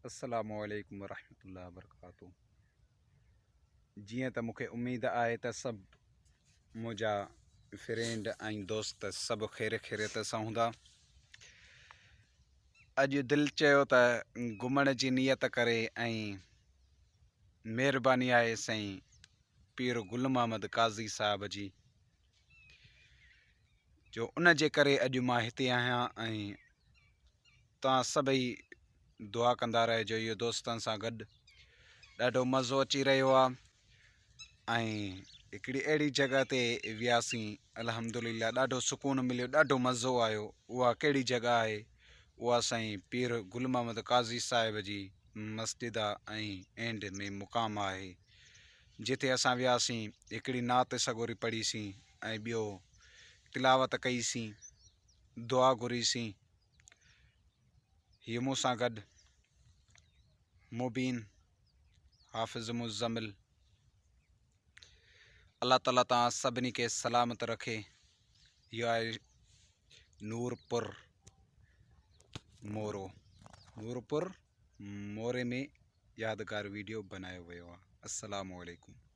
السلام عليڪم ورحمة الله وبرڪاته. جيئن ته مون کي اميد آهي ته سڀ منهنجا فرينڊ ۽ دوست سڀ خير خيريت سان هوندا. اڄ دل چيو ته گهمڻ جي نيت ڪري ۽ مهرباني آهي سائين پير گل محمد قاضي صاحب جي جو ان جي ڪري اڄ مان هتي آهيان ۽ توهان سڀئي دعا ڪندا رهجو اهو دوستن سان گڏ ڏاڍو مزو اچي رهيو آهي ۽ هڪڙي اهڙي جڳهه تي وياسين الحمدلله ڏاڍو سڪون مليو ڏاڍو مزو آيو اها ڪهڙي جڳهه آهي اها سائين پير گل محمد قاضي صاحب جي مسجد آهي ۽ اينڊ ۾ مقام آهي جتي اسان وياسين هڪڙي نعت سڳوري پڙهيسين ۽ ٻيو تلاوت ڪئيسين دعا گهريسين هيء مون سان گڏ مبين حافظ مزمل الله تعالي توهان سڀني کي سلامت رکي. اهو آهي نورپور مورو نورپور موري ۾ يادگار ويڊيو بنايو ويو آهي. السلام عليڪم.